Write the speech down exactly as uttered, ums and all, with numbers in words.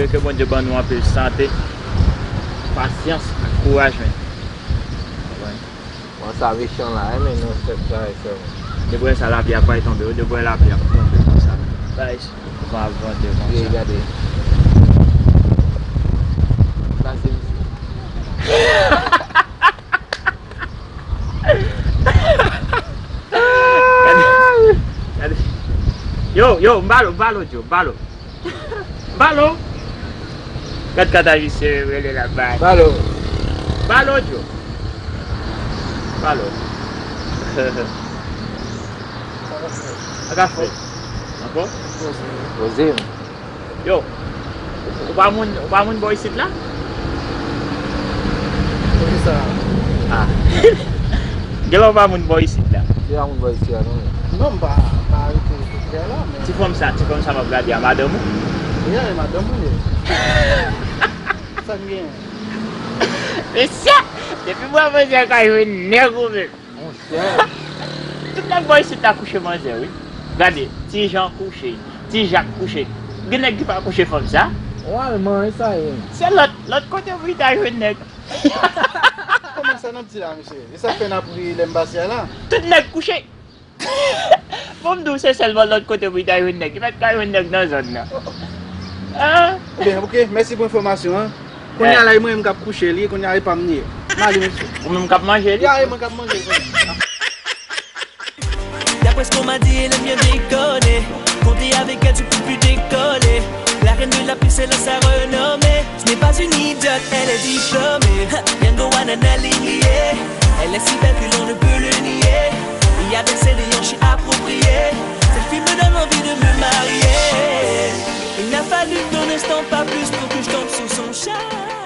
Ke Bondye ban nou anpil sante, pasyans ak kouraj, men. Konprann? Bon, sa mechan la, eh, men non, sèt sa, sèlman. Depi sa lapli ap pral tonbe, depi lapli ap tonbe konsa. Guys, van ap vante konsa. Gade. Sa se misye. Gade, gade. Yo, yo, m ba l, m ba l, yo, m ba l. Balo. Gad kanta misye rele la bay. Balo. Balo, Djo. Balo. Sa ka fè? Ankò? Poze m. Yo. Ou pa moun, ou pa moun bò isit la? Poukisa? Ah. Genlè ou pa moun bò isit la. Se pa moun bò isit la, non. Non, m pa, pa rete tout kè la, men ti fanm sa, ti fanm sa m ap gade a, madanm ou? Wi, e madanm ou ye. Sa n gen? Mesye, depi mwen manzè ka jwenn nèg ou menm. Monchè. Tout nèg bò isit la kouche manzè, wi. Gade, Ti Jan kouche, Ti Jak kouche. Gen nèg ki pa kouche fanm sa? Ou alman, e sa ye. Se lòt, lòt kote pou li ta jwenn nèg. Kòman sa n ap di la, mesye? E sa k fè n ap ri lè m pase a la? Tout nèg kouche. Bon, m di w, se sèlman lòt kote pou li ta jwenn nèg. Li pa t ka jwenn nèg nan zòn nan. Ah. Ebyen, oke, mèsi pou enfòmasyon an. Kounye a la, e mwen menm k ap kouche li, kounye a e pa m li ye. M ale, mesye. Ou menm k ap manje li? Ya, e mwen k ap manje li. D'après ce qu'on m'a dit, elle aime bien déconner. Quand t'es avec elle, tu peux plus décoller. La reine de la piste, elle a sa renommée. Ce n'est pas une idiote, elle est diplômée. Yango Wanana Lily, yeah. Elle est si belle que l'on ne peut le nier. Et avec ses déhanchés appropriés, cette fille me donne envie de me marier. Il n'a fallu qu'un instant, pas plus, pour que je tombe sous son charme.